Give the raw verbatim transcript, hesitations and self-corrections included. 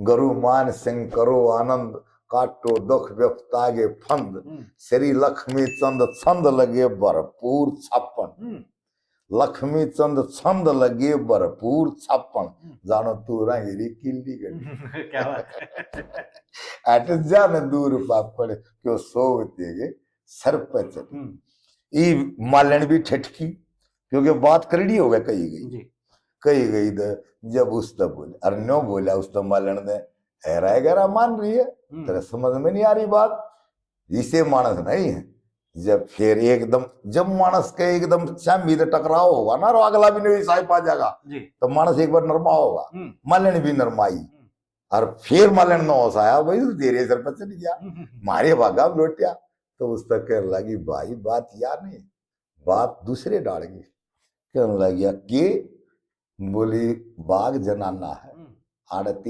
गुरु मान सिंह करो आनंद, काटो दुख विपता के फंद। हम्म, श्री लक्ष्मी चंद छंद लगे भरपूर छापण। हम्म, लक्ष्मी चंद छंद लगे भरपूर छापण। हम्म। जानो तू रंगेरी किल्ली गड़ी। क्या बात है। अट जान दूर पापड़, क्यों सोवते गए सर पे चढ़। हम्म, ई मालन भी ठटकी, क्योंकि बात करड़ी हो गई, कही गई, जी। कही गई। तो जब उस तब बोले, अरे न्यो बोला उस तब मालन ने, हैरा गहरा मान रही है, हम्म, तेरे समझ में नहीं आ रही बात, इसे मानस नहीं है। जब फिर एकदम, जब मानस के एकदम चामी तो टकराव होगा ना, और अगला भी नहीं साहिब आ जाएगा, जी। तो मानस एक बार नरमा होगा, हम्म, मालन भी नरमाई। और फिर मालन न होश आया, भाई धीरे सर पर चढ़ गया, हम्म, हम्म, मारे भागा लौटिया। तो उस तक कहने लगी, भाई बात या नहीं, बात दूसरे डाल गई। कहने लगी, के? बोली, बाग जनाना है, हम्म, आड़ती